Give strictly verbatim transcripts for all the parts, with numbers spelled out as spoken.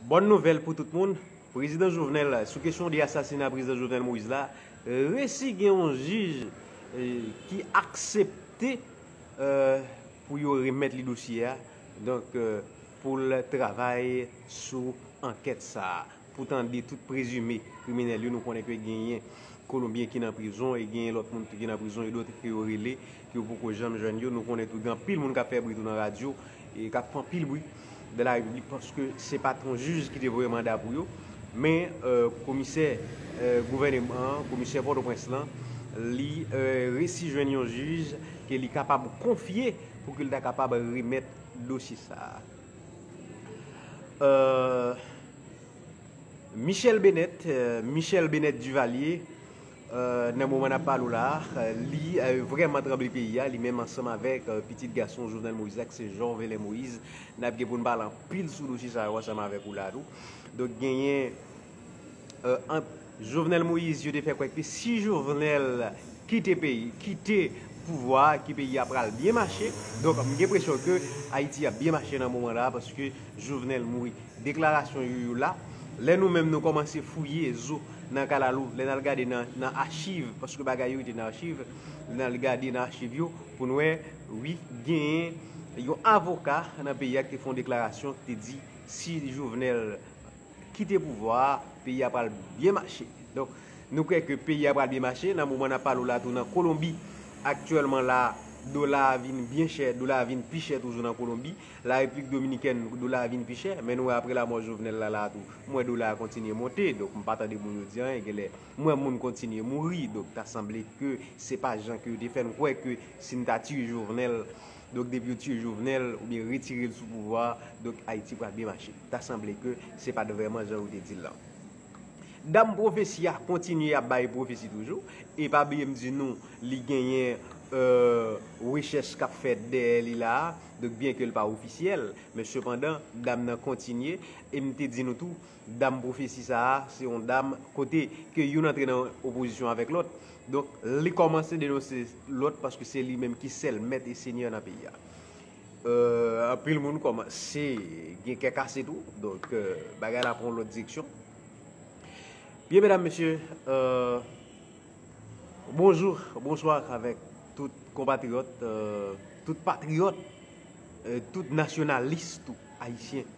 Bòn nouvèl pou tout moun. Prezidan Jovenel, sou kesyon de asasina prezidan Jovenel Moïse la, resi gen yon jij, eh, ki aksepte, eh, pou yo remèt li dosye a. Donk, eh, pou l travay sou ankèt sa a. Pou tande tout prezime kriminèl yo, nou konnen ke genyen Kolonbyen ki nan prizon e genyen lòt moun tou ki nan prizon e dòt ke yo rele, ke yo poko janm jwenn yo. Nou konnen tou gen anpil moun k ap fè bri tou nan radyo e k ap fè anpil bri dans la République paske se pa t yon jij ki te voye manda pou yo. Men, eh, komisè, eh, gouvèneman an, komisè Pòtoprens lan, li, eh, resi jwenn yon jij ke li kapab konfye pou ke l ta kapab remèt dosye sa a. Eh, Michel Bennett, eh, Michel Bennett Duvalier, eh, nan moman n ap pale w la, eh, li, eh, vrèman tranble peyi a, li menm ansanm avèk, eh, pitit gason Jovenel Moïse la, ki se Jovenel Moïse. N ap gen pou n pale anpil sou dosye sa yo ansanm avèk ou la tou. Donk, genyen, eh, ant Jovenel Moïse, yo te fè kwè ke si Jovenel kite peyi, kite pouvwa a, ke peyi a pral byen mache. Donk, m gen enpresyon ke Ayiti ap byen mache nan moman la, paske Jovenel mouri. Deklarasyon yo, yo la. Lè nou menm nou kòmanse fouye zo nan kalalou, lè n al gade nan, nan achiv, paske bagay yo rete nan achiv, lè n al gade nan achiv yo, pou n wè, wi, genyen yon avoka nan peyi a ki te fè yon deklarasyon ki te di, si Jovenel kite pouvwa a, peyi a pral byen mache. Donk, nou kwè ke peyi a pral byen mache. Nan moman n ap pale w la tou nan Kolonbi, aktyèlman la, dola a vin byen chè, dola a vin pi chè toujou nan Kolonbi. Larepiblik Dominikèn, dola a vin pi chè, men nou wè apre lanmò Jovenel la, la tou, m wè dola a kontinye monte. Donk, m pa tande moun yo di anyen, genlè m wè moun kontinye mouri. Donk, ta sanble ke se pa jan ke yo te fè n kwè ke si n ta tiye Jovenel, donk, depi yo tiye Jovenel oubyen retire l sou pouvwa a, donk, Ayiti pral byen mache. Ta sanble ke se pa t vrèman jan yo te di l lan. Dam pwofesi a kontinye ap bay pwofesi toujou. E pa bliye m di nou, li genyen, euh, rechèch k ap fèt dèyè li la a. Donk, byen ke l pa ofisyèl, men sepandan, dam nan kontinye. E m te di nou tou, dam pwofesi sa a, se yon dam kote ke youn antre nan opozisyon avèk lòt. Donk, li kòmanse denonse lòt paske se li menm ki sèl mèt e senyè nan peyi a. Euh, anpil moun kòmanse gen kè kase tou. Donk, euh, bagay la pran yon lòt direksyon. Byen, medam, mesye, euh, bonjou, bonswa avèk tout konpatriyòt, euh, tout patriyòt, euh, tout nasyonalis tou ayisyen,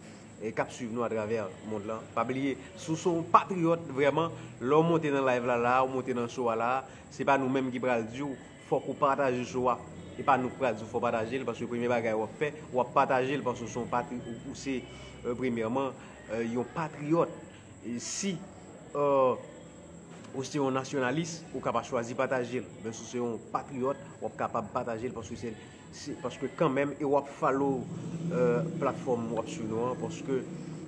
euh, k ap swiv nou atravè mond lan. Pa bliye, si w se yon patriyòt vrèman, lè w monte nan live la, la, w monte nan show a la, se pa nou menm ki pral di w fòk ou pataje show a. E pa nou k pral di w fò w pataje l, paske premye bagay w ap fè, w ap pataje l paske w se yon patri-, ou, ou se, euh, premyèman, euh, yon patriyòt. E si, euh, ou se yon nasyonalis, ou ka pa chwazi pataje l. Men si w se yon patriyòt, w ap kapab pataje l paske se, se, paske kanmenm, e w ap follow, euh, platfòm w ap swiv nou an, paske,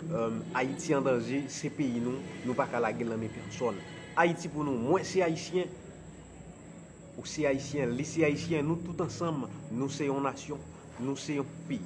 euh, Ayiti an danje, se peyi nou, nou pa ka lage l nan men pèsòn. Ayiti pou nou, mwen se ayisyen, ou se ayisyen, li se ayisyen, nou tout ansanm, nou se yon nasyon, nou se yon peyi.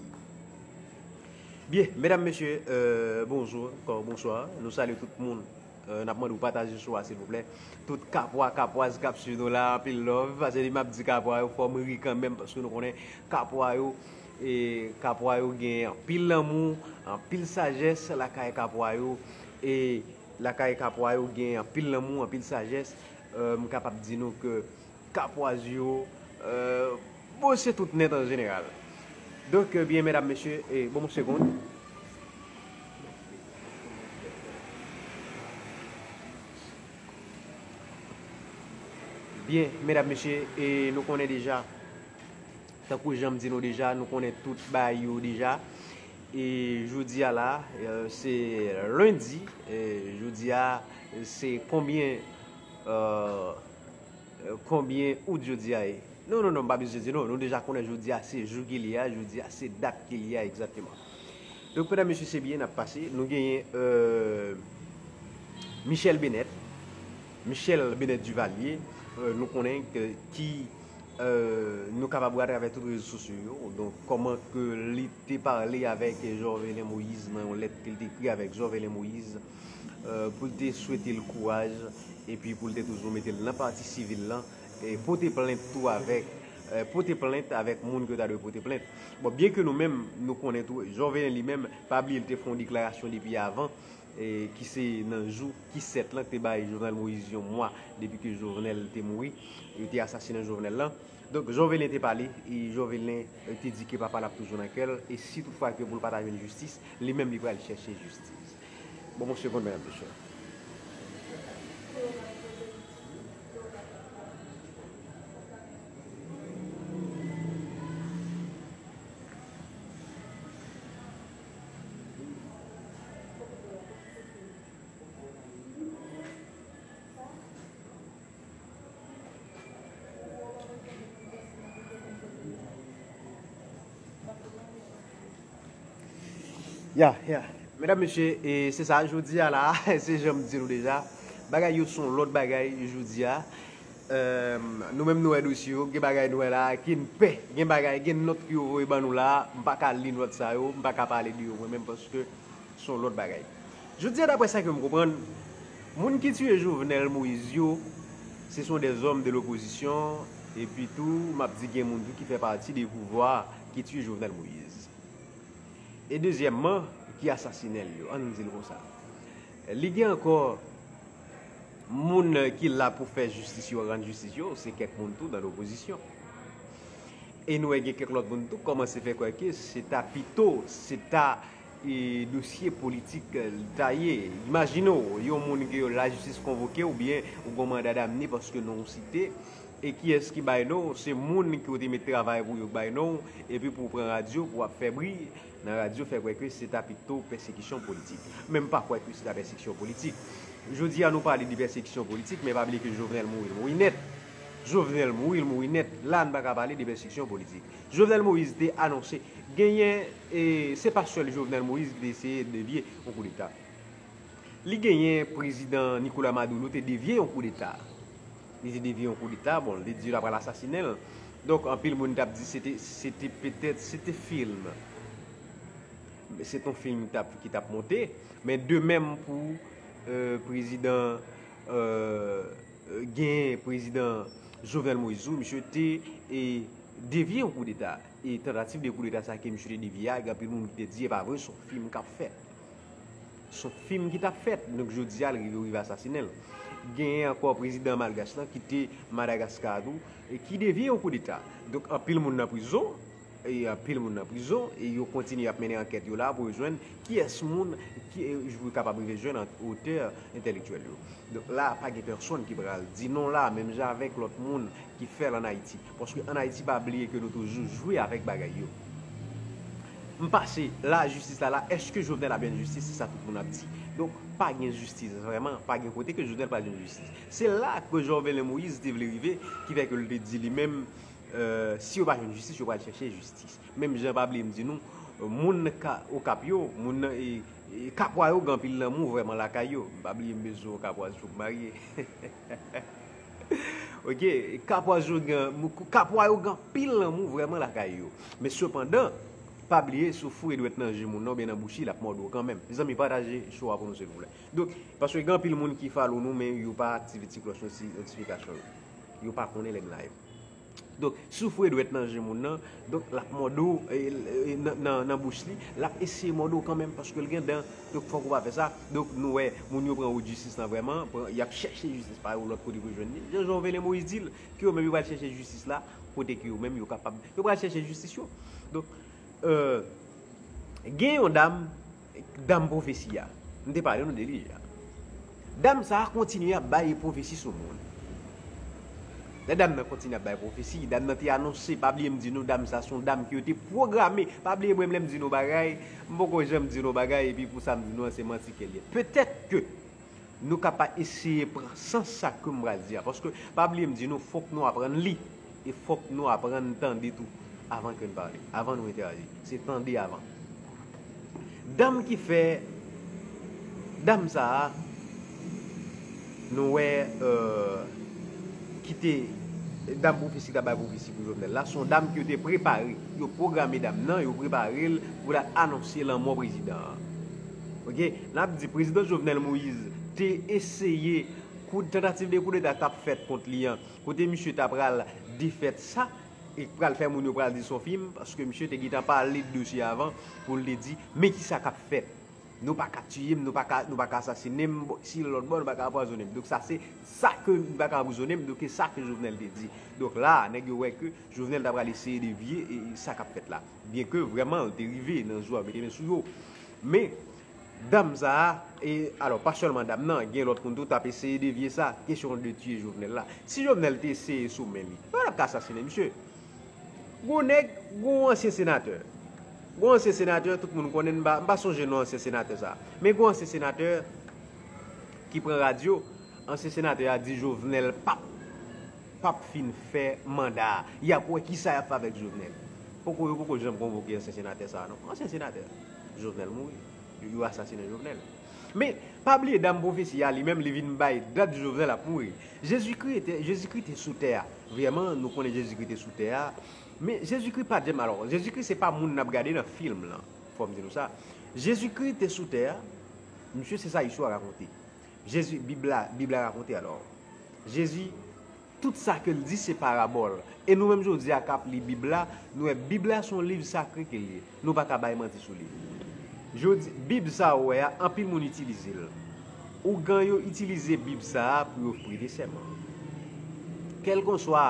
Byen, medam, mesye, euh, bonjou, ankò, bonswa. Nou salye tout moun. Euh, n ap mande w pataje show a, silvouplè. Tout kapwa, kapwaz k ap swiv nou la, anpil love. Paske depi m ap di kapwa yo, fò m ri kanmenm, paske nou konnen kapwa yo, e kapwa yo gen anpil lanmou, anpil sajès lakay kapwa yo. E lakay kapwa yo gen anpil lanmou, anpil sajès. Euh, m kapab di nou ke kapwaz yo, euh, bon, se tout nèt an jeneral. Donk, euh, byen, medam, mesye, e, bon, yon segonn. Byen, medam, mesye, e nou konnen deja, tankou jan m di nou deja, nou konnen tout bagay yo deja. E jodi a la, euh, se lendi, e jodi a, se konbyen, euh, Euh, konbyen out jodi a ye? Non, non, non, m pa bezwen di non. Nou deja konnen jodi a se jou ki li a, jodi a se dat ki li a egzakteman. Donk, medam, mesye, se byen n ap pase. Nou genyen, euh, Michel Bennett, Michel Bennett Duvalier, euh, nou konnen ke, ki, euh, nou kapab wè atravè tout rezo sosyo yo. Donk, kòman ke li te pale avèk Jovenel Moïse nan yon lèt ke l te ekri avèk Jovenel Moïse, euh, pou l te swete l kouraj, epi pou l te toujou mete l nan pati sivil lan, e pote plent tou avèk, eh, pote plent avèk moun ke yo ta dwe pote plent. Bon, byen ke nou menm, nou konnen tou, Jovenel li menm, pa bliye l te fè yon deklarasyon depi avan, eh, ki se nan jou ki sèt lan, ki te bay Jovenel Moïse yon mwa depi ke Jovenel te mouri, yo te asasinen Jovenel lan. Donk, Jovenel te pale, e Jovenel, eh, te di ke papa l ap toujou nan kè l, e si toutfwa ke pou l pa ta jwenn jistis, li menm li pral chèche jistis. Bon, mwen segonn, medam, mesye. Ya, ya. Medam, mesye, e se sa, jodi a la, se jan m di nou deja, bagay yo se yon lòt bagay jodi a. Eh, nou menm nou wè dosye yo, gen bagay nou wè la, ki n pè, gen bagay, gen nòt ki yo voye ban nou la, m pa ka li nòt sa yo, m pa ka pale de yo mwen menm paske se yon lòt bagay. Jodi a, daprè sa ke m konprann, moun ki tiye Jovenel Moïse yo, se sont des hommes de l'opposition, epi tou, m ap di gen moun tou ki fè pati de pouvwa ki tiye Jovenel Moïse. E dezyèmman, ki asasinen l yo, ann di l konsa. Li gen ankò moun ki la pou fè jistis yo, rann jistis yo, se kèk moun tou nan lopozisyon. E nou wè gen kèk lòt moun tou kòmanse fè kwè ke se ta pito, se ta, e, dosye politik, e, li ta ye. Imajine w, yon moun ke lajistis konvoke oubyen ou gen manda damne paske non w site, e kiyès ki bay non w? Se moun ke w te met travay pou yo k bay non w, epi pou w pran radyo, pou w ap fè bri nan radyo, fè kwè ke se ta pito pèsekisyon politik. Men m pa kwè ke se ta pèsekisyon politik. Jodi a, nou pale de pèsekisyon politik, men pa bliye ke Jovenel mouri, l mouri nèt. Jovenel mouri, l mouri nèt. La, n pa ka pale de pèsekisyon politik. Jovenel Moïse te anonse, genyen, e se pa sèl Jovenel Moïse ki te eseye devye yon koudeta. Li genyen prezidan Nicolas Maduro te devye yon koudeta. Li te devye yon koudeta, bon, li te di l apral asasinen l. Donk, anpil moun t ap di se te, se te petèt, se te fim. Se t on fim ki t ap, ki t ap monte. Men de menm pou, e, prezidan, e, e, gen prezidan Jovenel Moïse tou, misye te, e, devye yon koudeta. E tantativ de koudeta sa ke misye te devye a, gen anpil moun ki te di, e pa vre, se yon fim k ap fèt. Se yon fim ki t ap fèt. Donk, jodi a, l rive, yo rive asasinen l. Genyen ankò prezidan malgach lan ki te Madagaskar tou, e ki devye yon koudeta. Donk, anpil moun nan prizon, e anpil moun nan prizon, e yo kontinye ap mennen ankèt yo la pou yo jwenn kiyès moun ki, e, yo kapab rive jwenn ant otè entèlektyèl yo. Donk, la, pa gen pèsonn ki pral di non la, menm jan avèk lòt moun ki fè l ann Ayiti. Paske ann Ayiti, pa bliye ke nou toujou jwe avèk bagay yo. M pase la, jistis la la, èske Jovenel ap jwenn jistis? Se sa tout moun ap di. Donk, pa gen jistis vrèman, pa gen kote ke Jovenel pral jwenn jistis. Se la ke Jovenel Moïse te vle rive, ki fè ke l te di li menm, e, si yo pa jwenn jistis, yo pral chèche jistis. Menm jan pa bliye m di nou, e, moun ka, Okap yo, moun nan, e, e, Kapwa yo gen anpil lanmou vrèman lakay yo. M pa bliye m bezwen yon Kapwa jou m marye. Oke, Kapwa yo gen, Kapwa yo gen anpil lanmou vrèman lakay yo. Men sepandan, pa bliye, si w foure dwèt nan je moun nan oubyen nan bouch li, l ap mòde w kanmenm. Mezanmi, pataje show a pou nou, silvouplè. Donk, paske gen anpil moun ki follow nou, men yo pa aktive ti klòch yo, ti notifikasyon yo. Yo pa konnen lè n live. Donk, si w foure dwèt nan je moun nan, donk, l ap mòde w, e, e, nan, nan, nan bouch li, l ap eseye mòde w kanmenm, paske l gen dan. Donk, fòk ou pa fè sa. Donk, nou wè, moun yo pran wout jistis lan vrèman, pran, y ap chèche jistis pa yo lòt kote pou yo jwenn li. Jan Jovenel Moïse di l, ke yo menm yo pral chèche jistis la, kote ke yo menm yo kapab, yo pral chèche jistis yo. Donk, e, gen yon dam, dam pwofesi a. M te pale nou de li deja. Dam sa a kontinye ap bay pwofesi sou moun. Lè dam nan kontinye ap bay pwofesi, dam nan te anonse, pa bliye m di nou, dam sa se yon dam ke yo te pwograme. Pa bliye mwen, lè m di nou bagay, m poko janm di nou bagay, epi pou sa m di nou an, se manti ke l ye. Petèt ke nou ka pa eseye pran sans sa ke m pral di a. Paske, pa bliye m di nou, fòk nou aprann li. E fòk nou aprann tande tou avan ke n pale, avan nou entèyaji. Se tande avan. Dam ki fè, dam sa a, nou wè, e, ki te, dam pwofesi ki t ap bay pwofesi pou Jovenel la, se yon dam ke yo te prepare. Yo pwograme dam nan, yo prepare l pou l al anonse lanmò prezidan an. Oke? N ap di prezidan Jovenel Moïse te eseye kou, tantativ de koudeta k t ap fèt kont li an, kote misye ta pral defèt sa, e pral fè moun yo pral di se yon fim, paske misye te gentan pale de dosye avan pou l te di, men ki sa k ap fèt. Nou pa ka tiye m, nou pa ka, nou pa ka asasinen m, si l lòt bò, nou pa ka anpwazonnen m. Donk sa se sa ke nou pa ka anpwazonnen m, donk se sa ke Jovenel te di. Donk la, nèg yo wè ke Jovenel ta pral eseye devye e, e sa k ap fèt la. Byen ke vrèman, l te rive nan jou a mete men sou yo. Men, dam sa a, e, alò, pa sèlman dam nan, gen lòt moun tou t ap eseye devye sa, kesyon de tiye Jovenel la. Si Jovenel te eseye sou men li, yo pa t ap ka asasinen misye. Gon nèg, gon ansyen senatè. Gon ansyen senatè, tout moun konnen, m pa, m pa sonje non ansyen senatè sa. Men gon ansyen senatè ki pran radyo, ansyen senatè a di Jovenel p ap, p ap fin fè manda a. Y ap wè kisa y ap fè avèk Jovenel. Poko, yo poko janm konvoke ansyen senatè sa a non. Ansyen senatè, Jovenel mouri. Yo, yo asasinen Jovenel. Men, pa bliye dam pwofesi a li menm, li vin bay dat Jovenel ap mouri. Jezikri te, Jezikri te sou tè a. Vrèman, nou konnen Jezikri te sou tè a. Men Jezikri pa t janm, alò, Jezikri se pa moun n ap gade nan fim lan. Fò m di nou sa. Jezikri te sou tè a. Misye, se sa istwa rakonte. Jezi, Bib la, Bib la rakonte alò. Jezi, tout sa ke l di se parabòl. E nou menm jodi a k ap li Bib la, nou wè Bib la se yon liv sakre ke l ye. Nou pa ka bay manti sou li. Jodi, Bib sa ou wè a, anpil moun itilize l. Ougan yo itilize Bib sa a pou yo prete sèman. Kèlkanswa,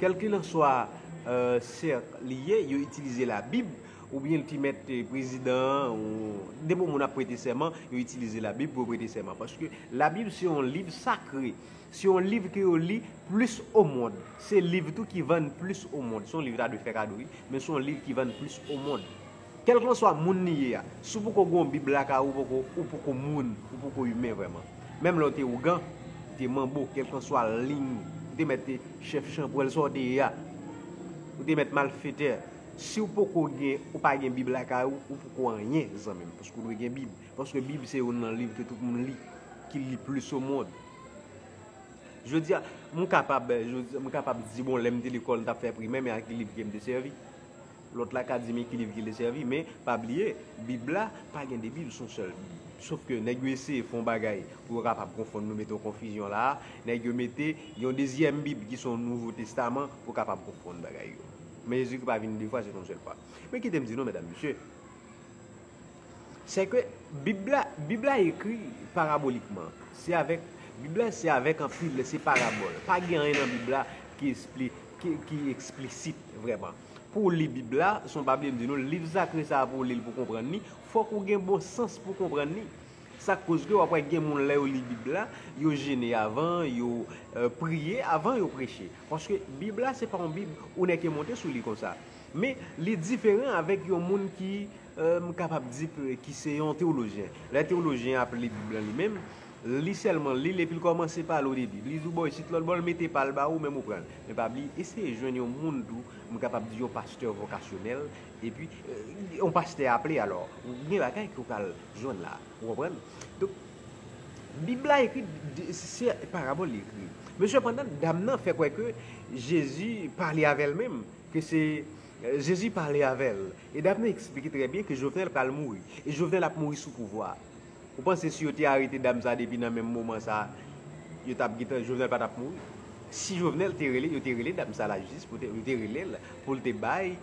kèlkanswa, euh, sèk li ye, yo itilize Labib, oubyen l te mèt, eh, prezidan an, ou depi yon moun ap prete sèman, yo itilize Labib pou yo prete sèman. Paske Labib se yon liv sakre. Se yon liv ke yo li plis o mond. Se liv tou ki vann plis o mond. Se yon liv ta dwe fè kado, wi, men se yon liv ki vann plis o mond. Kèlkanswa moun li ye a, si w poko gen yon Bib lakay ou, ou poko, ou poko moun, ou poko imen vrèman. Menm lè w te ougan, ou te manbo, kèlkanswa liy ou, ou te mèt te chèf chanpwèl sa w te ye a, ou te mèt malfetè, si w poko gen, ou pa gen Bib lakay ou, ou poko anyen, zanmi m, paske w dwe gen Bib. Paske Bib se youn nan liv ke tout moun li, ki li plis o mond. Jodi a, m kapab, jodi, m kapab di, bon, lè m te lekòl, m t ap fè primè, men a ki liv ke m te sèvi? Lòt la ka di, men ki liv ke l te sèvi? Men, pa bliye, Bib la, pa gen de Bib, se yon sèl Bib. Sof ke nèg yo eseye fè yon bagay pou yo kapab konfonn nou, mete yon konfizyon la a. Nèg yo mete yon dezyèm Bib, ki se yon Nouvo Testaman, pou kapab konfonn bagay yo. Men Jezikri pa vin de fwa, se te yon sèl fwa. Men kite m di nou, medam, mesye, se ke Bib la, Bib la ekri parabolikman. Se avèk, Bib la se avèk anpil, se parabòl. Pa gen anyen nan Bib la ki espli-, ki, ki eksplisit vrèman. Pou w li Bib la, se yon, pa bliye m di nou, liv sakre sa a, pou w li l, pou w konprann li, fòk ou gen bon sans pou w konprann li. Sa k koz ke w ap wè gen moun, lè yo li Bib la, yo jene avan, yo, euh, priye avan yo preche. Paske Bib la, se pa yon Bib ou nèk e monte sou li konsa. Men, li diferan avèk yon moun ki, euh, m kapab di, p-, ki se yon teyolojyen. Lè teyolojyen ap li Bib lan li menm, li sèlman li l, epi l kòmanse pale o debi. Li di w bò isit, lòt bò, l mete pa l ba ou, menm ou pran l. Men pa bliye, eseye jwenn yon moun tou, m kapab di yon pastè vokasyonèl, epi, euh, yon pastè aple, alò, gen bagay ke w pral jwenn la. Ou konprann? Donk, Bib la ekri, de, se parabòl li ekri. Men sepandan, dam nan fè kwè ke Jezi pale avè l menm, ke se, euh, Jezi pale avè l. E dam nan eksplike trè byen ke Jovenel pral mouri. E Jovenel ap mouri sou pouvwa. Ou panse si yo te arete dam sa depi nan menm moman sa, yo t ap gentan, Jovenel pa t ap mouri? Si Jovenel te rele, yo te rele dam sa lajistis, pou te, yo te rele l pou l te bay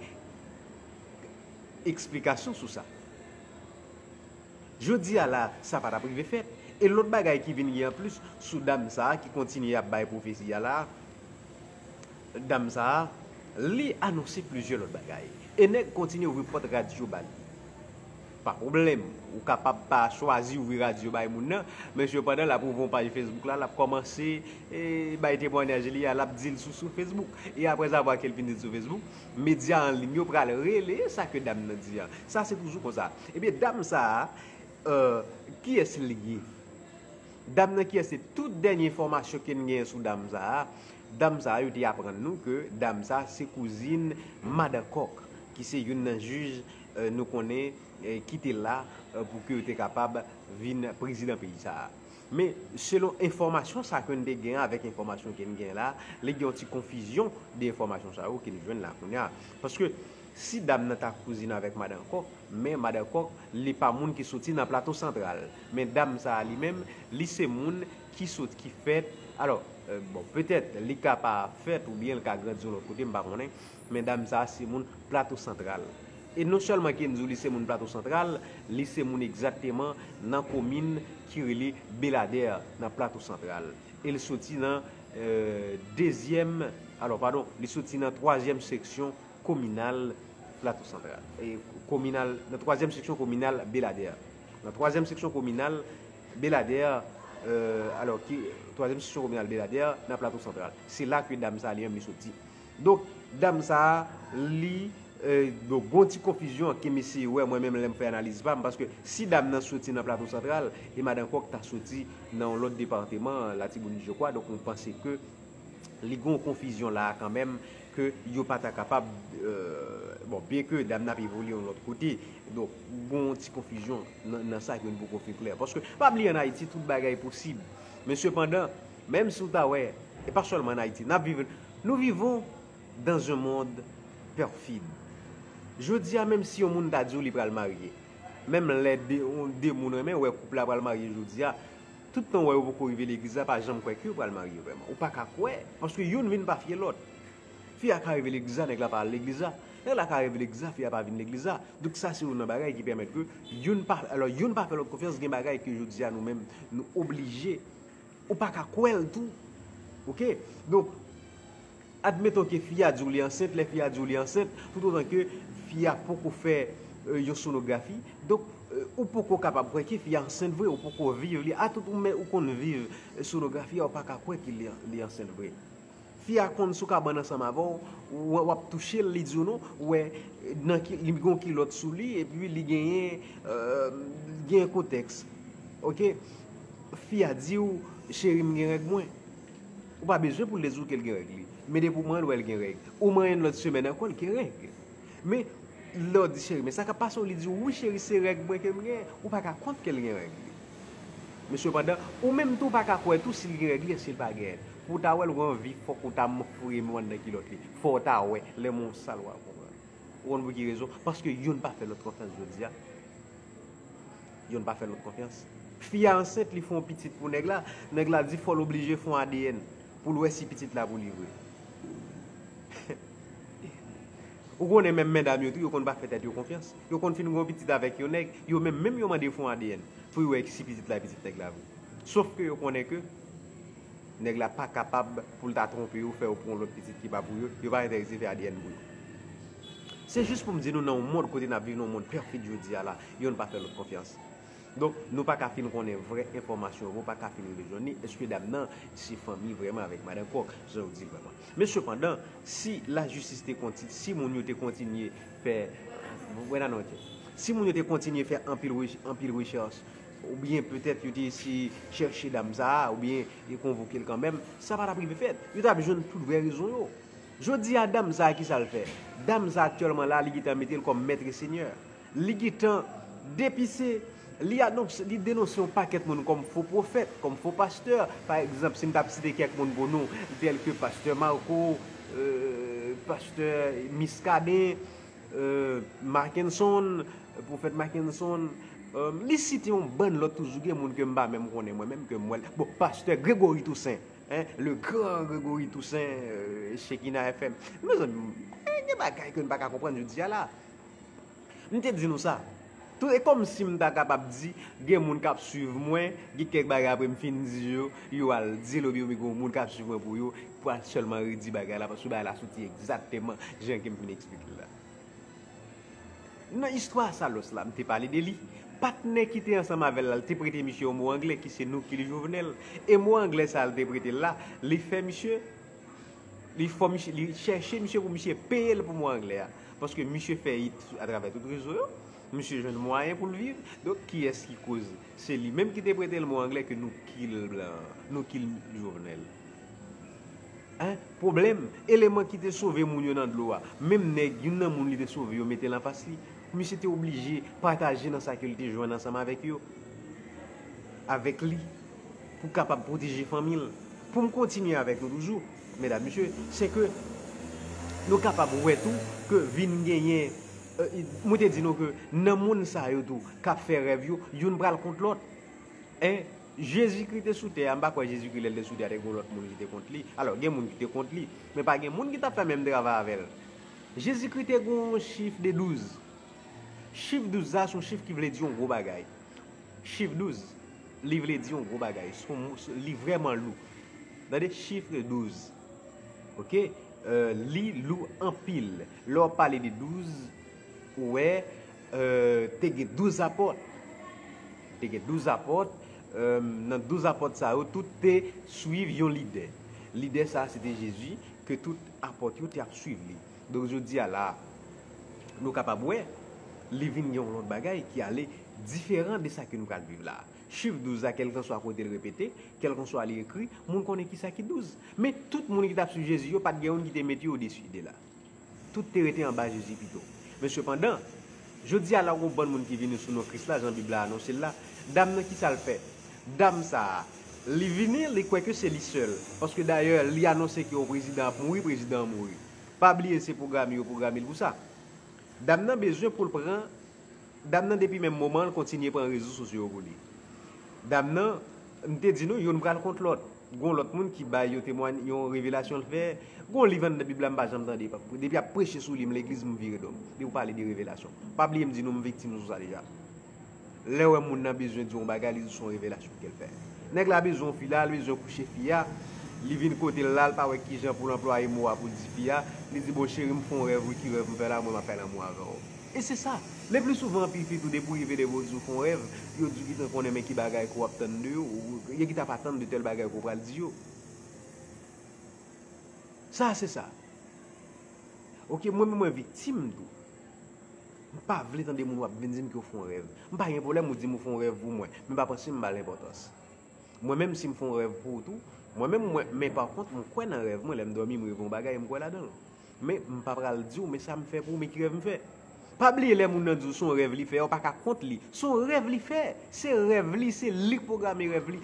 eksplikasyon sou sa. Jodi a la, sa pa t ap rive fèt. E lòt bagay ki vin gen anplis sou dam sa a ki kontinye ap bay pwofesi a la, dam sa a, li anonse plizyè lòt bagay. E nèg kontinye ouvri pòt radyo ba li. Pa pwoblèm, ou kapab pa chwazi ouvri radyo bay moun nan, men sepandan, l ap ouvri yon paj Facebook la, l ap kòmanse, e, bay temwanyaj li a, l ap di l sou, sou Facebook. E aprèzavwa ke l fin di l sou Facebook, medya an liy yo pral releye sa ke dam nan di a. Sa se toujou konsa. Ebyen, dam sa a, euh, kiyès li ye? Dam nan kiyès? Se tout dènye enfòmasyon ke n genyen sou dam sa a. Dam sa a, yo te aprann nou ke dam sa a se kouzin Madan Kòk, ki se youn nan jij, euh, nou konnen, euh, ki te la, euh, pou ke yo te kapab vin prezidan peyi sa a. Men, selon enfòmasyon sa ke n te gen avèk enfòmasyon ke n gen la, li gen yon ti konfizyon de enfòmasyon sa yo ke n jwenn la kounye a. Paske si dam nan ta kouzin avèk Madan Kòk, men Madan Kòk, li pa moun ki soti nan Plato Santral. Men dam sa a li menm, li se moun ki sot-, ki fèt, alò, Bon, petèt li ka pa fèt oubyen li ka grandi yon lòt kote, m pa konnen, men dam sa a se moun Plato Santral. E non sèlman ke m di w li se moun Plato Santral, li se moun egzakteman nan komin ki rele Beladè nan Plato Santral. E l soti nan dezyèm, alò, padon, li soti nan twazyèm seksyon kominal Plato Santral. E kominal, nan twazyèm seksyon kominal Beladè. Nan twazyèm seksyon kominal Beladè, alò, ki, twazyèm seksyon kominal Beladè nan Plato Santral. Se la ke dam sa a li menm li soti. Donk, dam sa a, li, donk, gon ti konfizyon ke mesye wè, mwen menm lè m fè analiz pa m, paske si dam nan soti nan Plato Santral, e Madan Kòk ta soti nan yon lòt depatman, Latibonit, je crois, donk, mwen panse ke li gen yon konfizyon la a kanmenm ke yo pa ta kapab, bon, byen ke dam nan ap evolye yon lòt kote, donk, gen yon ti konfizyon nan, nan sa ke nou poko fin klè. Paske, pa bliye, ann Ayiti, tout bagay posib. Men sepandan, menm si w ta wè, e pa sèlman ann Ayiti, n ap viv, nous vivons dans un monde perfide. Jodi a, menm si yon moun ta di w li pral marye, menm lè de, de moun renmen wè koup la pral marye jodi a, tout tan w wè yo poko rive legliz la, pa janm kwè ke yo pral marye vrèman. Ou pa ka kwè, paske youn vin pa fye lòt. Fi a ka rive legliz la, nèg la pa al legliz la. Nèg la ka rive legliz la, fi a pa vin legliz la. Donk sa se youn nan bagay ki pèmèt ke youn pa, alò, youn pa fè lòt konfyans, gen bagay ke jodi a nou menm, nou oblije. Ou pa ka kwè l tou. Oke? Donk, admeton ke fi a di w li ansent, lè fi a di w li ansent, toutotan ke fi a poko fè yon sonografi, donk, ou poko kapab kwè ke fi a ansent vre, ou poko viv li. Atout ou, men ou konn viv sonografi a, ou pa ka kwè ke li, li ansent vre. Fi a konn sou kabann ansanm avè w, w, w ap touche l, li di w non, ou wè nan ki, li gen yon kilòt sou li, epi li genyen, genyen kotèks. Oke? Fi a di w, cheri, m gen règ mwen. Ou pa bezwen pou l te di w ke l gen règ li. Men depi w manyen l, w wè l gen règ. Ou manyen l lòt semèn ankò, l gen règ. Men, lè w di, cheri, men sa k ap pase w, li di w, wi, cheri, se règ mwen ke m gen. Ou pa ka kont ke l gen règ li. Men sepandan, ou menm tou pa ka kwè tou si l gen règ li, si l pa gen. Pou w ta wè l, w anvi, fòk ou ta foure men w anndan kilòt li. Fò w ta wè, lè men w sal, w a konprann. Ou konn pou ki rezon? Paske youn pa fè lòt konfyans jodi a. Youn pa fè lòt konfyans. Fi a ansent, li fè yon pitit pou nèg la. Nèg la di fò l oblije fè yon A D N pou l wè si pitit la pou li vre. Ou konnen menm medam yo tou, yo konn pa fè tèt yo konfyans. Yo konn fin gen yon pitit avèk yon nèg, yo menm, menm yo mande fè yon A D N pou yo wè si pitit la pitit nèg la vre. Sof ke yo konnen ke nèg la pa kapab pou l ta twonpe yo, fè yo pran yon lòt pitit ki pa pou yo, yo pa enterese fè A D N pou yo. Se jis pou m di nou nan yon mond kote n ap viv, nan yon mond pèfid jodi a la, youn pa fè lòt konfyans. Donk, nou pa ka fin konnen vrè enfòmasyon yo, nou pa ka fin rive jwenn li. Èske dam nan se fanmi vrèman avèk Madan Kòk, jan yo di l vrèman? Men sepandan, si lajistis te konti-, si moun yo te kontinye fè, wè nan non, si moun yo te kontinye fè anpil rech-, anpil rechèch, oubyen petèt yo te eseye chèche dam sa a, oubyen e konvoke l kanmenm, sa pa t ap rive fèt. Yo t ap jwenn tout vrè rezon yo. Jodi a, dam sa a, ki sa l fè? Dam sa a, aktyèlman la, li gentan mete l kòm mèt e senyè. Li gentan depise, li anons-, li denonse yon pakèt moun kòm fo pwofèt, kòm fo pastè. Pa egzanp, si m t ap site kèk moun pou nou, tèl ke pastè Marco, euh, pastè Muscadin, euh, Mackenson, pwofèt Mackenson, euh, li site yon bann lòt toujou, gen moun ke m pa menm konnen mwen menm, ke m wè l. Bon, pastè Gregory Toussaint, hein, le grand Gregory Toussaint, euh, Shekinah F M. Mezanmi, eh, gen bagay ke n pa ka konprann jodi a la. M te di nou sa. Tout, e kòmsi m ta kapab di, gen moun k ap swiv mwen, gen kèk bagay apre m fin di yo, yo al di l, oubyen gen yon moun k ap swiv mwen pou yo, pou al sèlman redi bagay la, paske bagay la soti egzakteman jan ke m fin eksplike l la. Nan istwa Salos la, m te pale de li. Patnè ki te ansanm avè l la, l te prete misye yon mo anglè ki se Nous killed Jovenel. E mo anglè sa a l te prete l la, li fè misye, li fè misye, li chèche misye pou misye peye l pou mo anglè a. Paske misye fè it atravè tout rezo yo. Misye jwenn mwayen pou l viv. Donk, kiyès ki koz? Se li menm ki te prete l mo anglè ke Nous killed blan, Nous killed Jovenel. Hein? Pwoblèm, eleman ki te sove moun yo nan dlo a. Menm nèg, youn nan moun li te sove yo mete l anfas li. Misye te oblije pataje nan sa ke l te jwenn ansanm avèk yo. Avèk li. Pou kapab pwoteje fanmi l. Pou m kontinye avèk nou toujou, medam, mesye, se ke nou kapab wè tou ke vin genyen, euh, mwen te di nou ke nan moun sa yo tou k ap fè rèv yo, youn pral kont lòt. Hein? Jezikri te sou tè a, m pa kwè Jezikri lè l te sou tè a te gen yon lòt moun ki te kont li. Alò, gen moun ki te kont li, men pa gen moun ki t ap fè menm travay avè l. Jezikri te gen yon chif de douz. Chif douz la se yon chif ki vle di yon gwo bagay. Chif douz, li vle di yon gwo bagay. Se yon mo, se, li vrèman lou. Tande, chif douz. Oke? Euh, li lou anpil. Lè w ap pale de douz, ou wè, euh, te gen douz apòt. Te gen douz apòt. Euh, nan douz apòt sa yo, tout te swiv yon lidè. Lidè sa a, se te Jezi, ke tout apòt yo te ap swiv li. Donk, jodi a la, nou kapab wè, li vin gen yon lòt bagay ki ale diferan de sa ke nou pral viv la. Chif douz la, kèlkanswa kote l repete, kèlkanswa li ekri, moun konnen kisa ki douz. Men tout moun ki t ap swiv Jezi yo, pa t gen youn ki te mete yo odesi de la. Tout te rete anba Jezi pito. Men sepandan, jodi a la, gon bann moun ki vini sou non Kris la, jan Bib la anonse l la. Dam nan, kisa l fè? Dam sa a, li vini, li kwè ke se li sèl. Paske dayè, li anonse ke yon prezidan ap mouri, prezidan an mouri. Pa bliye, se pwograme yo pwograme l pou sa. Dam nan bezwen pou l pran, dam nan depi menm moman an, l kontinye pran rezo sosyo yo pou li. Dam nan, m te di nou, youn pral kont lòt. Gon lòt moun ki bay yon temwany-, yon revelasyon l fè. Gon liv anndan Bib la m pa janm tande. Depi y ap preche sou li, m legliz, m vire do m. Depi w pale de revelasyon. Pa bliye m di nou m viktim sou sa deja. Lè w wè moun nan bezwen di w yon bagay, li di w se yon revelasyon ke l fè. Nèg la bezwen yon fi la, li bezwen kouche fi a. Li vin kote l la, li pa wè kijan pou l anplwaye mo a pou l di fi a. Li di, bon, cheri, m fè yon rèv, wi, ki rèv m fè la, mwen m ap fè lanmou avè w. E se sa. Le pli souvan, anpil fi tou, depi w rive, depi w di w fè yon rèv, yo di w gentan konnen men ki bagay ke w ap tann de yo, ou yo gentan ap atann de tèl bagay ke w pral di yo. Sa se sa. Oke, mwen menm mwen viktim tou. M pa vle tande moun w ap vin di m ke w fè yon rèv. M pa gen pwoblèm ou di m ou fè yon rèv pou mwen, men pa panse m ba l enpòtans. Mwen menm, si m fè yon rèv pou ou tou, mwen menm, mwen, men pa kont, m kwè nan rèv mwen, lè m dòmi, m reve yon bagay, m kwè ladan l. Men, m pa pral di w, men sa m fè pou ou, men ki rèv m fè. Pa bliye, lè moun nan di w se yon rèv li fè, ou pa ka kont li. Se yon rèv li fè. Se rèv li, se li k pwograme rèv li.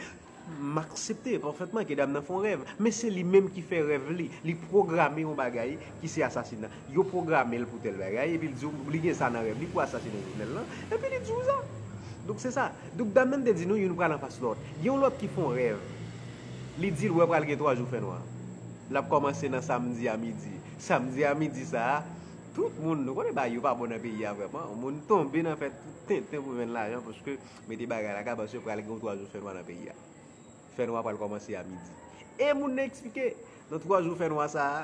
M aksepte pafètman ke dam nan fè yon rèv, men se li menm ki fè rèv li. Li pwograme yon bagay ki se asasina. Yo pwograme l pou tèl bagay, epi l di w li gen sa nan rèv li pou asasine Jovenel lan, epi li di w sa. Donk, se sa. Donk, dam nan te di nou, youn pral anfas lòt. Gen yon lòt ki fè yon rèv. Li di l wè pral gen twa jou fènwa. L ap kòmanse nan samdi a midi. Samdi a midi sa a, tout moun, nou konnen bagay yo pa bon nan peyi a vrèman. Moun tonbe nan fè tout tenten pou jwenn lajan, paske mete bagay la ka panse pral gen yon twa jou fènwa nan peyi a. Fènwa pral kòmanse a midi. E moun nan eksplike, nan twa jou fènwa sa a,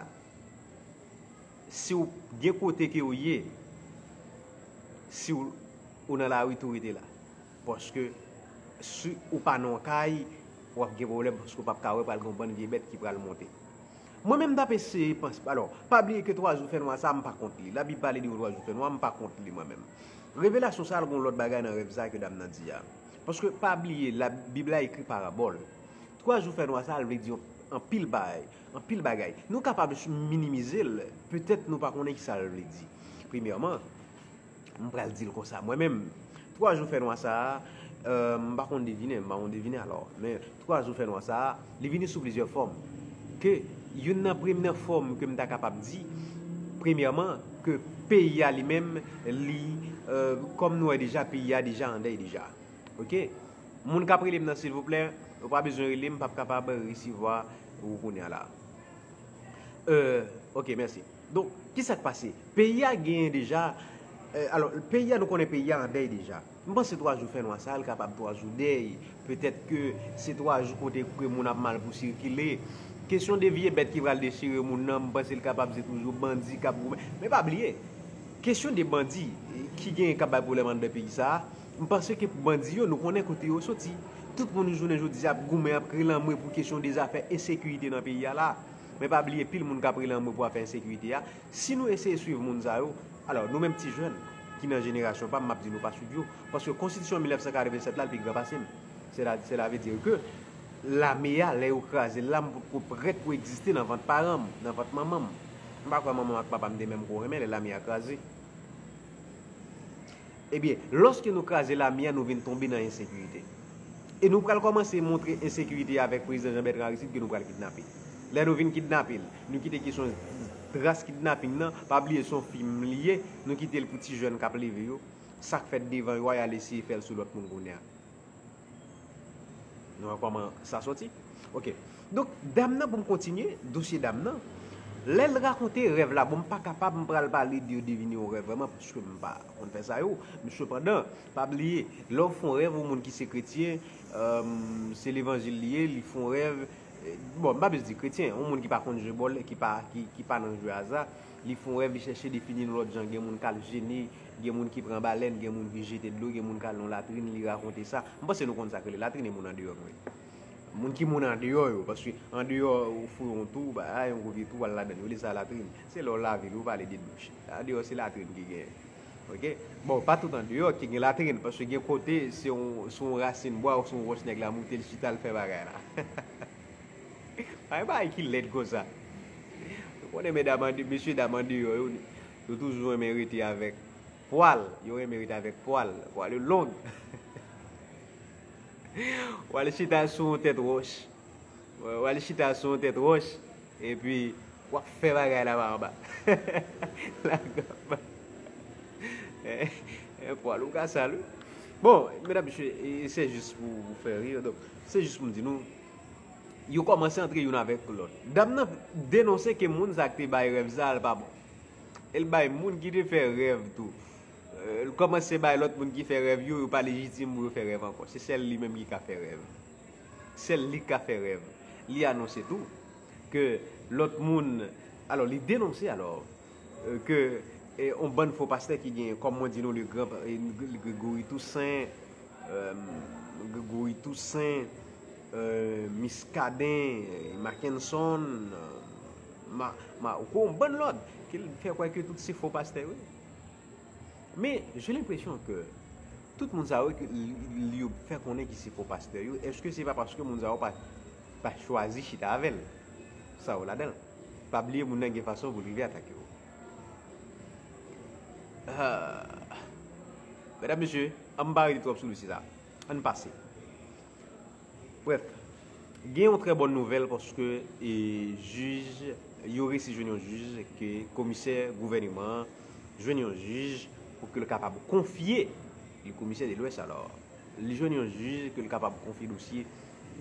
si w gen kote ke w ye, si w, ou nan lari tou, rete la. Paske si ou pa nan yon kay, w ap gen pwoblèm paske w p ap ka wè, pral gen yon bann vye bèt ki pral monte. Mwen menm, m t ap eseye panse, alò, pa bliye ke twa jou fènwa sa a, m pa kont li. Labib pale de yon twa jou fènwa, m pa kont li mwen menm. Revelasyon sa a, gen yon lòt bagay nan rèv sa a ke dam nan di a. Paske pa bliye, Labib la ekri parabòl. Twa jou fènwa sa a, l vle di yon, anpil bagay, anpil bagay. Nou kapab minimize l, petèt nou pa konnen kisa l vle di. Premyèman, m pral di l konsa, mwen menm, twa jou fènwa sa a, euh, m pa konn devinen, m pa konn devinen alò, men twa jou fènwa sa a, li vini sou plizyè fòm. Ke youn nan premyè fòm ke m ta kapab di, premyèman, ke peyi a li menm, li, euh, kòm nou wè deja, peyi a deja an dèy deja. Oke? Moun k ap rele m nan, silvouplè, ou pa bezwen rele m, m p ap kapab resevwa ou kounye a la. Euh, oke, mèsi. Donk, kisa k pase? Peyi a genyen deja, euh, alò, peyi a, nou konnen peyi a an dèy deja. M panse twa jou fènwa sa a, l kapab twa jou dèy. Petèt ke se twa jou kote ke moun ap mal pou sikile. Kesyon de vye bèt ki pral dechire moun nan, m panse l kapab se toujou bandi k ap goumen. Men pa bliye, kesyon de bandi, eh, ki genyen k ap bay pwoblèm anndan peyi sa a, m panse ke pou bandi yo, nou konnen kote yo soti. Tout moun jounen jodi a ap goumen, ap kriye lanmou pou kesyon de zafè ensekirite nan peyi a la. Men pa bliye, pil moun k ap rele anmwe pou afè ensekirite a. Si nou eseye swiv moun sa yo, alò, nou menm ti jèn ki nan jenerasyon pa m, m ap di nou pa swiv yo. Paske konstitisyon mil nèf san katrevennsèt la, l pi gran pase m. Sela, sela vle di ke lame a, lè yo kraze l la, m potko prèt pou egziste nan vant paran m, nan vant manman m. M pa kwè manman m ak papa m te menm ko renmen lè lame a kraze. Ebyen, lòske nou kraze lame a, nou vin tonbe nan ensekirite. E nou pral kòmanse montre ensekirite a avèk prezidan Jean Bertrand Aristide ke nou pral kidnape. Lè nou vin kidnape l, nou kite kesyon tras kidnaping nan, pa bliye se yon fim li ye, nou kite l pou ti jèn k ap leve yo. Sa k fèt devan yo a, y al eseye fè l sou lòt moun kounye a. Nou wè kòman sa soti? Ok. Donk, dam nan, pou m kontinye, dosye dam nan, lè l rakonte rèv la, bon, m pa kapab, m pral pale de yo devine yon rèv vrèman, paske m pa konn fè sa yo. Men sepandan, pa bliye, lè w fè yon rèv, yon moun ki se kretyen, euh, se levanjil li ye, li fè yon rèv, euh, bon, m pa bezwen di kretyen, yon moun ki pa konn jwe bòl, ki pa, ki, ki pa nan jwe aza, li fè yon rèv, li chèche defini l yon lòt jan, gen moun k al jene, gen moun ki pran balèn, gen moun ki jete dlo, gen moun k al nan latrin, li rakonte sa. M panse nou konn sa k rele latrin, e moun andeyò nou ye. Moun ki moun andeyò yo, paske andeyò ou foure yon twou, ba, a, yon gwo vye twou, w al ladan l, yo rele sa latrin. Se lè w lave l, ou pale de douch. Andeyò, se latrin ki genyen. Ok? Bon, pa tout andeyò ki gen latrin, paske gen kote, se yon, se yon rasin bwa ou se yon wòch nèg la moute, l chita, l fè bagay la. Pa yon bagay ki lèd konsa. Ou konnen medam ande-, mesye dam andeyò yo, yo toujou renmen rete avèk pwal. Yo renmen rete avèk pwal. Pwal yo long. W al chita sou yon tèt wòch. W al chita sou yon tèt wòch. Epi, w ap fè bagay la pa anba. Lagan. Eh, eh, pwal ou ka sal, wi. Bon, medam, mesye, e, se jis pou, pou fè ri. Donk, se jis pou m di nou, yo kòmanse antre youn avèk lòt. Dam nan denonse ke moun sa k te bay rèv sa a, l pa bon. E l bay moun ki te fè rèv tou. Eh, l kòmanse bay lòt moun ki fè rèv yo, yo pa lejitim pou yo fè rèv ankò. Se sèl li menm ki ka fè rèv. Sèl li k ka fè rèv. Li anonse tou ke lòt moun, alò, li denonse, alò, eh, ke, eh, on bann fo pastè ki gen, kòm mwen di nou, le gran, eh, Gregory Toussaint, euh, Gregory Toussaint, euh, Muscadin, eh, Mackenson, eh, Ma-, Ma-, ou ko-, on bann lòt, ke l fè kwè ke tout se fo pastè yo ye. Men, j'ai l'impression que tout moun sa yo ke li, li yo fè konnen ki se fo pastè yo, èske se pa paske moun sa yo pa, pa chwazi chita avè l? Sa yo ladan l. Pa bliye moun nan gen fason pou l rive atake w. Ah. Medam, mesye, ann pa rete twòp sou dosye sa. Ann pase. Brèf, gen yon trè bòn nouvèl paske, e, jij, yo resi jwenn yon jij ke komisè gouvèneman an jwenn yon jij pou ke l kapab konfye, li komisè de Lwès alò, li jwenn yon jij ke l kapab konfye dosye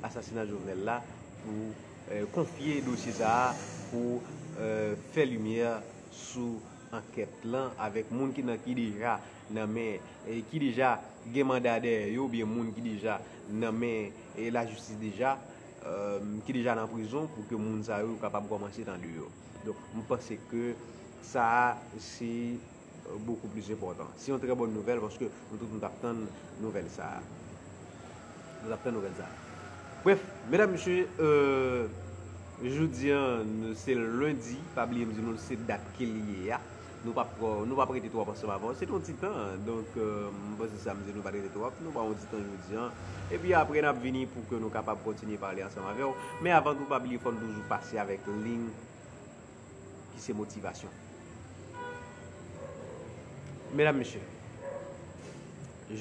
asasina Jovenel la pou, eh, konfye dosye sa a pou, eh, fè limyè sou ankèt lan avèk moun ki nan, ki deja nan men, eh, ki deja gen manda dèyè yo, oubyen moun ki deja nan men, eh, lajistis deja, eh, ki deja nan prizon pou ke moun sa yo kapab kòmanse tande yo. Donk, m panse ke sa a se, eh, beaucoup plus important. Se yon trè bòn nouvèl paske nou tout nou t ap tann nouvèl sa a. Nou t ap tann nouvèl sa a. Brèf, medam, mesye, euh, jodi an, se lendi, pa bliye m di nou se dat ke l ye a. Nou p ap, nou p ap rete twòp ansanm avè w. Se te yon ti tan, donk, euh, m panse samdi nou pa t rete twòp. Nou pran yon ti tan jodi an. Epi apre, n ap vini pou ke nou kapab kontinye pale ansanm avè w. Men avan tou, pa bliye, fò n toujou pase avèk liy ki se motivasyon. Medam, mesye,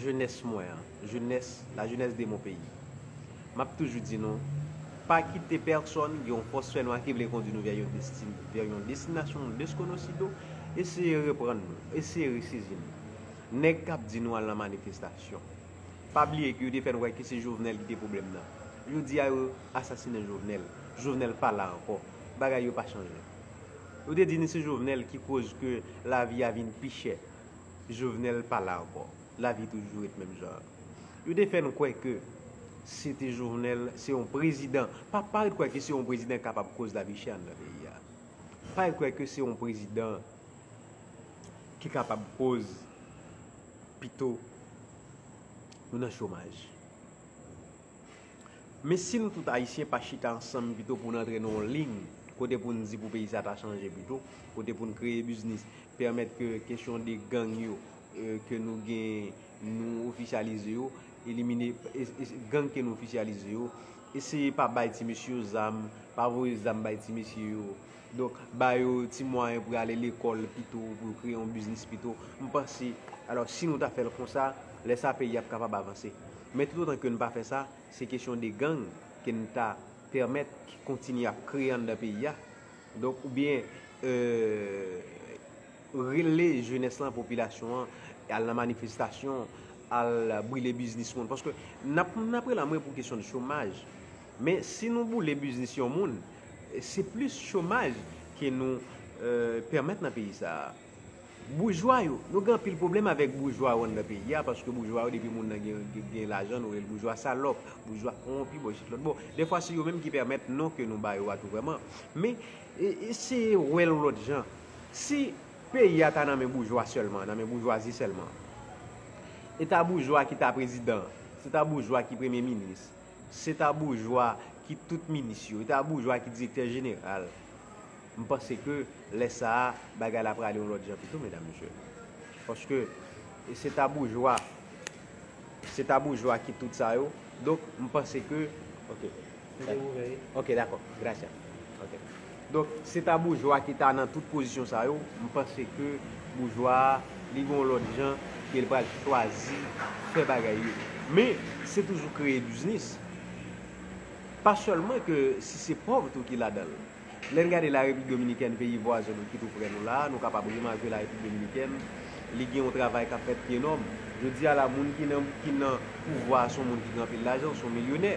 jenès mwen an, jenès, la jeunesse de mon pays, m ap toujou di nou, pa kite pèsòn gen yon fòs fènwa ki vle kondui nou vè yon destin-, vè yon destinasyon nou deskonosido, eseye reprann nou, eseye resezi nou. Nèg k ap di nou al nan manifestasyon, pa bliye ke yo te fè n kwè ke se Jovenel ki te pwoblèm nan. Jodi a, yo asasinen Jovenel. Jovenel pa la ankò. Bagay yo pa chanje. Yo te di n se Jovenel ki koz ke lavi a vin pi chè. Jovenel pa la ankò. Lavi toujou ret menm jan an. Yo te fè n kwè ke se te Jovenel, se yon prezidan. Pa, pa ret kwè ke se yon prezidan kapab koz lavi chè anndan peyi a. Pa ret kwè ke se yon prezidan ki kapab koz pito nou nan chomaj. Men si nou tout Ayisyen pa chita ansanm pito pou n antre nan yon liy kote pou n di pou peyi sa ta chanje pito, kote pou n kreye biznis, pèmèt ke kesyon de gang yo, eh, ke nou gen, nou ofisyalize yo, elimine, e, e, gang ke nou ofisyalize yo, eseye pa bay ti mesye yo zam, pa voye zam bay ti mesye yo. Donk, ba yo ti mwayen pou y ale lekòl pito, pou yo kreye yon biznis pito. M panse, alò, si nou ta fè l konsa, lè sa a peyi a ap kapab avanse. Men toutotan ke n pa fè sa, se kesyon de gang ke n ta pèmèt ki kontinye ap kreye anndan peyi a. Donk, oubyen, euh, rele jenès lan, popilasyon an, al nan manifestasyon, al brile biznis moun. Paske n ap, n ap rele anmwe pou kesyon de chomaj. Men si nou boule biznis yon moun, se plis chomaj ke nou euh, pèmèt nan peyi sa a. Boujwa yo, nou gen anpil pwoblèm avèk boujwa yo anndan peyi a, paske boujwa yo, depi moun nan gen, gen, gen lajan, nou rele l boujwa salòp, boujwa kowonpi, bò isit lòt bò. Dèfwa, se yo menm ki pèmèt non ke nou ba yo a tou vrèman. Men, e, eseye wè l yon lòt jan. Si peyi a ta nan men boujwa sèlman, nan men boujwazi sèlman, e ta boujwa ki ta prezidan, se ta boujwa ki premye minis, se ta boujwa ki tout minis yo, e ta boujwa ki direktè jeneral, m panse ke lè sa a, bagay la prale yon lòt jan pito, medam, mesye. Paske e se ta boujwa, se ta boujwa ki tout sa yo. Donk, m panse ke, ok. Ok, dakò. Gracias. Ok. Donk, se ta boujwa ki ta nan tout pozisyon sa yo, m panse ke boujwa a, li gen yon lòt jan ke l pral chwazi fè bagay yo. Men, se toujou kreye biznis. Pa sèlman ke si se pòv tou ki ladan l. Lè n gade Larepiblik Dominikèn, peyi vwazen nou ki tou prè nou la, nou kapab remake Larepiblik Dominikèn, li gen yon travay k ap fèt ki enòm. Jodi a la, moun ki nan, ki nan pouvwa a, se yon moun ki gen anpil lajan, se yon milyonè.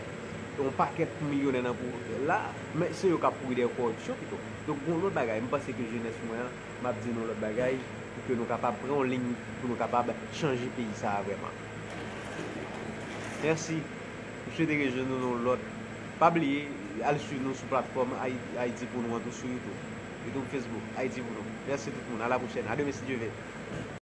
Yon pakèt milyonè nan pou la, men se yo k ap kouri dèyè kòripsyon pito. Donk, gen yon lòt bagay, m panse ke jenès mwen an, m ap di nou lòt bagay, pou ke nou kapab pran yon liy, pou nou kapab chanje peyi sa a vrèman. Mèsi. M swete rejwenn nou nan yon lòt. Pa bliye, al swiv nou sou platfòm Ay-, Ayiti pou nou an tou sou YouTube. YouTube, Facebook, Ayiti pou nou. Mèsi tout moun. A la pwochèn. A demen si Dye vle.